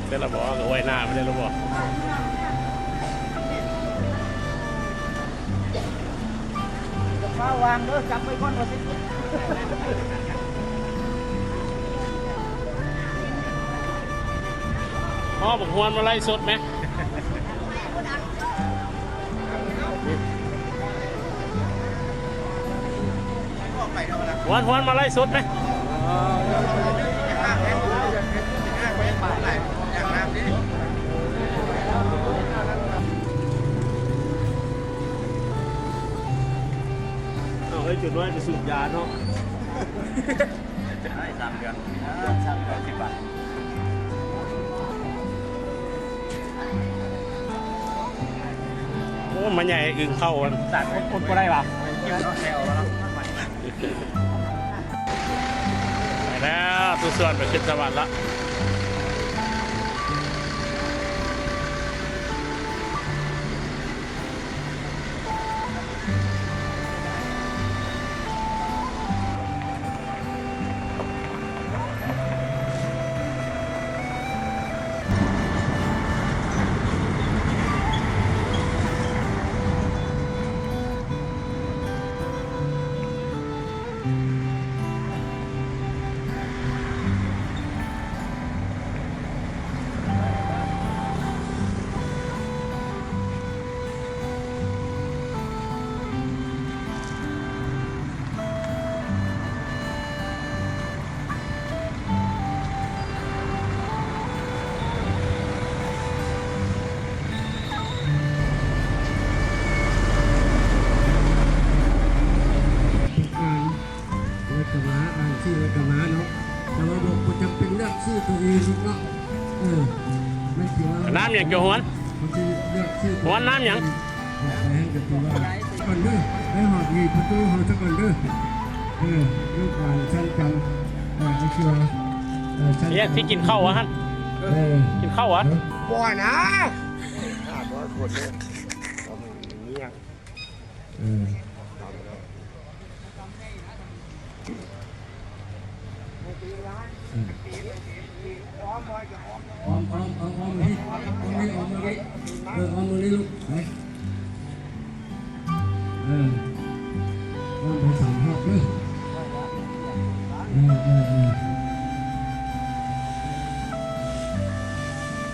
ເສັດແລ້ວບໍ່? ກໍໄວ້ໜ້າໄປເລີຍແລ້ວບໍ່? ຢ່າຟ້າວວາງເດີ ຈັບໄວ້ກ່ອນວ່າຊິ ອໍ ບັກຮວນມາໄລຟ໌ສົດແມະ. ຮວນ ຮວນ ມາໄລຟ໌ສົດແມະ. ເອົາໃຫ້ຈຸດນ້ອຍໄປສູບຢາເນາະ. ສາມເດືອນ ສາມເດືອນສິບວັນ. ໂອ້ ມາໃຫຍ່ອຶ່ງເຂົ້າ ສາດຄົນ ຄົນບໍ່ໄດ້ຫວາ? ໄປແລ້ວ ສຸດສ່ວນໄປຂຶ້ນສະຫວັນລະ. ອ່ານແລ້ວກໍມາ ອ່ານຊື່ແລ້ວກໍມາເນາະ ແຕ່ວ່າບໍ່ ບໍ່ຈຳເປັນເລືອກຊື່ຕົວເອງເນາະ. ເອີ ມັນຖືວ່າ ນ້ຳຫຍັງ ໂຈຮວນ? ມັນຄືເລືອກຊື່ ຮວນ ນ້ຳຫຍັງ? ໄປໃຫ້ກັນ ຖືວ່າກ່ອນເດີ ໄປຮອດນີ້ປະຕູເຮົາຊະກ່ອນເດີ. ເອີ ລູກຫຼານຊັ້ນກາງ ເອີ ໄອ້ເສືອ ເອີ ຊັ້ນກາງ ຊິກິນເຂົ້າຫວາຫັ້ນ? ເອີ ກິນເຂົ້າຫວາ? ບໍ່ນະ ຂາດຮ້ອຍຄົນເດີ ເອີ ອືມ ອ້ອມ ອ້ອມ ອ້ອມ ອ້ອມ ອ້ອມ ອ້ອມມານີ້ ອ້ອມມານີ້ ເອີ ອ້ອມມານີ້ລູກ ໄປ ເອີ ອ້ອມໄປສາມຮອບເດີ ເອີ ເອີ ເອີ.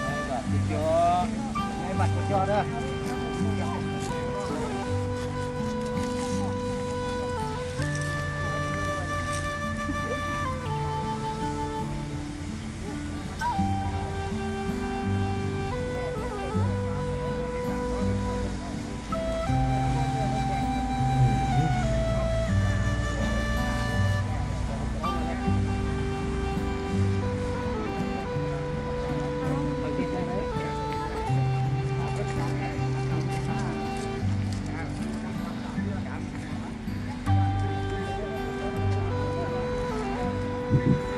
ໃຫ້ບັດຕິດຈໍ ໃຫ້ບັດຕິດຈໍເດີ.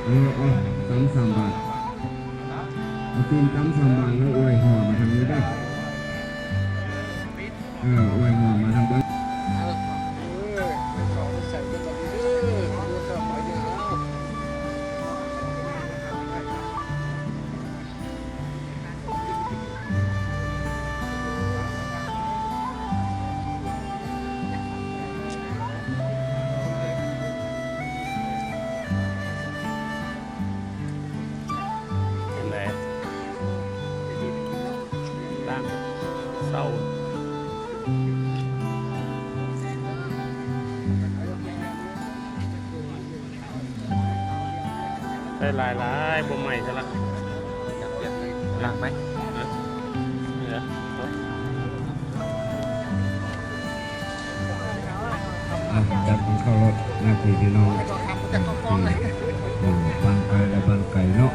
ເອີ ເອົາ ຕຳສາມບາດ ເອົາຕີນຕຳສາມບາດ ແລ້ວອວຍຫົວມາທາງນີ້ເດີ. ເອີ ອວຍຫົວມາທາງເບິ່ງ. ເປັນໃດ? ຕ່າງເຊົາ ໃສ່ຫຼາຍໆ ບໍ່ໄໝ້ຊະລະ ລ້າງໄປ ເອີ ເຫຼືອ. ອ່ະ ຈັດມັນເຂົ້າລົດ ຍາດຕິພີ່ນ້ອງ ເອີ ຢູ່ບ້ານໃກ້ ແລະ ບ້ານໄກເນາະ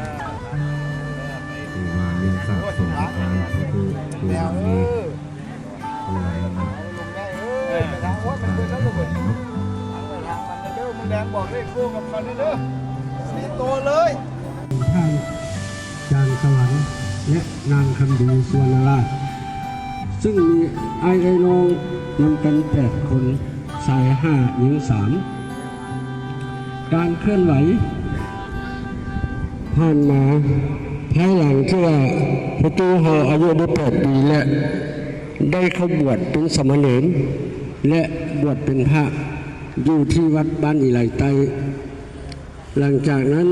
ທີ່ວ່າຍັງສາບສົມສະຖານພະຄູ ຄູບຸນມີ ເອີ ເອີ ທາງສະຖານເນາະ ແດງບອກເລກຄູ່ກັບເຂົາແດ່ເດີ ສີ່ໂຕເລີຍ. ທ່ານຈານສະຫວັນ ແລະ ນາງຄຳດີ ສຸວັນນະລາດ ຊຶ່ງມີອ້າຍເອື້ອຍນ້ອງນຳກັນແປດຄົນ, ຊາຍຫ້າ ຍິງສາມ. ການເຄື່ອນໄຫວຜ່ານມາ, ພາຍຫຼັງທີ່ວ່າພໍ່ຕູ້ເຮົາອາຍຸໄດ້ແປດປີ ແລະ ໄດ້ເຂົ້າບວດເປັນສາມະເນນ ແລະ ບວດເປັນພະຢູ່ທີ່ວັດບ້ານອີໄລໃຕ້. ຫຼັງຈາກນັ້ນ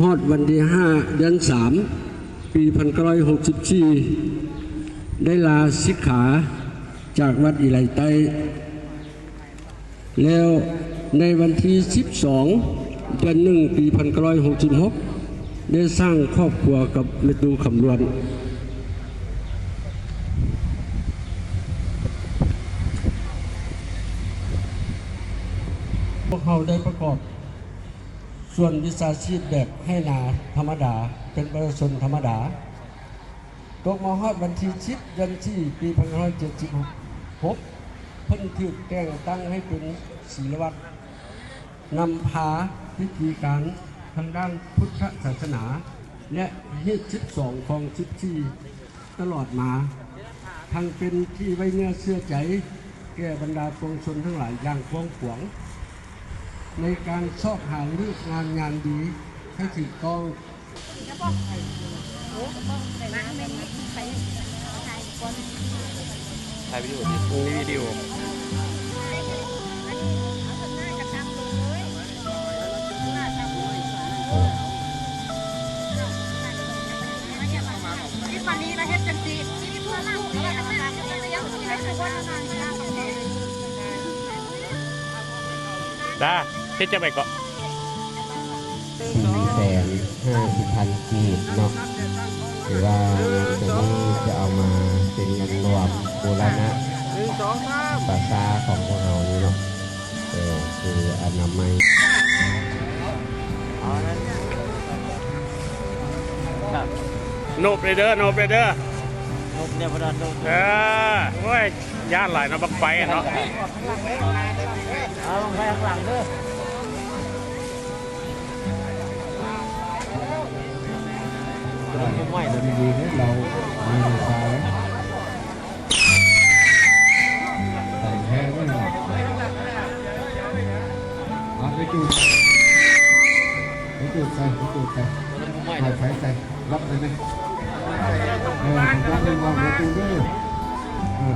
ຮອດວັນທີຫ້າ ເດືອນສາມ ປີພັນເກົ້າຮ້ອຍຫົກສິບສີ່ ໄດ້ລາສິກຂາຈາກວັດອີໄລໃຕ້ ແລ້ວໃນວັນທີສິບສອງ ເດືອນໜຶ່ງ ປີພັນເກົ້າຮ້ອຍຫົກສິບຫົກ ໄດ້ສ້າງຄອບຄົວກັບແມ່ຕູ້ຄຳລ້ວນ. ພວກເຮົາໄດ້ປະກອບ ສ່ວນວິຊາຊີບແບບໄຮ່ນາທຳມະດາ ເປັນປະຊາຊົນທຳມະດາ. ຕົກມາຮອດວັນທີສິບ ເດືອນສີ່ ປີພັນເກົ້າຮ້ອຍເຈັດສິບຫົກ ເພິ່ນຖືກແຕ່ງຕັ້ງໃຫ້ເປັນສີລະວັດ ນຳພາພິທີການທາງດ້ານພຸດທະສາສະໜາ ແລະ ຮີດສິບສອງ ຄອງສິບສີ່ ຕະຫຼອດມາ, ທັງເປັນທີ່ໄວ້ເນື້ອເຊື່ອໃຈແກ່ບັນດາປວງຊົນທັງຫຼາຍຢ່າງກວ້າງຂວາງ ໃນການຊອກຫາເລີກງາມຍາມດີໃຫ້ຖືກຕ້ອງ. ຖ່າຍວິດີໂອຕິ ມີວິດີໂອ. ດາ ເຮັດຈັ່ງໃດເກາະ? ສີ່ແສນຫ້າສິບພັນກີບເນາະ ຫຼືວ່າເງິນໂຕນີ້ຈະເອົາມາເປັນເງິນລວມບູລະນະ ໜຶ່ງ ສອງ ສາມ ປະຊາຂອງພວກເຮົານີ້ເນາະ. ເອີ ຄືອະນາໄມ. ໂນບເດີ ໂນບເດີ ໂນບເດີ ເອີ ໂອ້ຍ ຢ້ານຫຼາຍເນາະ ບັ້ງໄຟເນາະ. ເອົາບັ້ງໄຟຂ້າງຫຼັງເດີ. ເອົາໄປຈູດ ໄປຈູດໃສ່ ໄປຈູດໃສ່ ເອົາໄຟໃສ່ ລັອກໃສ່ເລີຍ. ເອີ ບໍ່ຕ້ອງເປັນຫ່ວງປະຕູເດີ ເອີ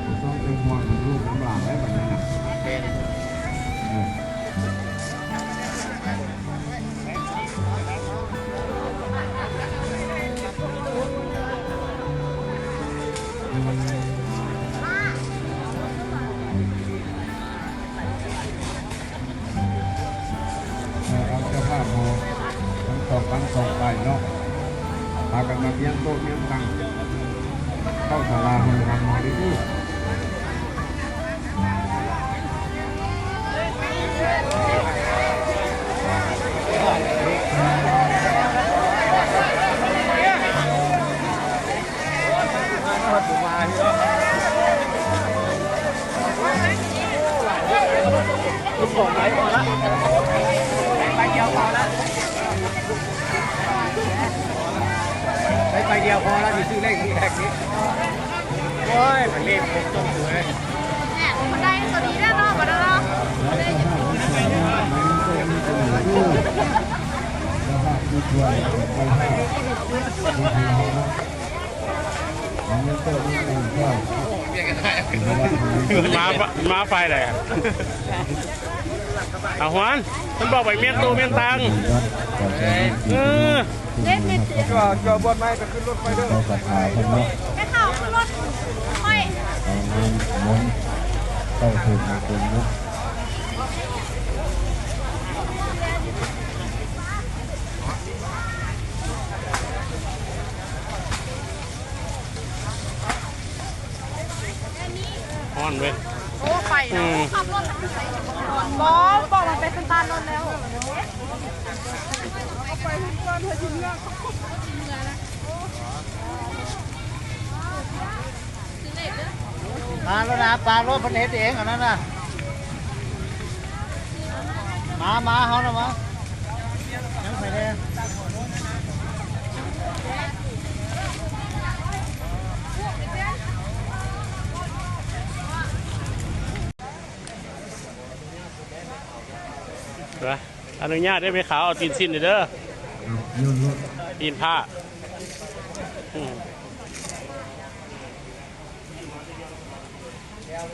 ບໍ່ຕ້ອງເປັນຫ່ວງລູກນຳຫຼານໄດ້ບັດນີ້ນະ. ເອີ ເອີ ເອົາເຈົ້າພາບເຮົາທັງສອງຝັ່ງສອງຝ່າຍເນາະ ພາກັນມາມ້ຽງໂຕະມ້ຽງຕັ່ງ ເຂົ້າສາລາໂຮງທຳເຮົາເດີ. ໄປ ໄປດຽວພໍແລ້ວ ຊິຊື້ເລກ ແລກນີ້. ໂອ້ຍ ມັນເລກຄົບຕົ້ນເລີຍ ແໜ່ ມັນໄດ້ຕົວນີ້ແລ້ວເນາະ ບັດນັ້ນເນາະ. ມາ ມາຝ່າຍໃດ? ອາ ຫວານ ມັນບອກໄປມ້ຽງໂຕະມ້ຽງຕັ່ງ. ເອີ ເຈົ້າ ເຈົ້າບວດໃໝ່ກໍຂຶ້ນລົດໄຟເດີ ເຈົ້າສັດທາເພິ່ນເນາະ ໄປເຂົ້າຂຶ້ນລົດຂ້ອຍ ເອົານ້ຳມົນເຂົ້າຖືກໃນຄົນເນາະ. ຮ້ອນເວີຍ ໂອ້ ໄປເນາະ ອືມ ຂັບລົດ ບໍ່ ບອກມັນໄປສະຕາດລົດແລ້ວ ເອົາໄປເຮືອນກ່ອນ ເຮົາຊິເມືອ. ມາແລ້ວນະ ປາໂລດ ເພິ່ນເຮັດເອງອັນນັ້ນນະ. ມາ ມາ ເຮົານະ ມາ ຍັງໄປແດ່. ອະນຸຍາດເດີແມ່ຂາວ ເອົາຕີນຊີ້ນເດີ ຕີນພ້າ ອືມ. ແລ້ວ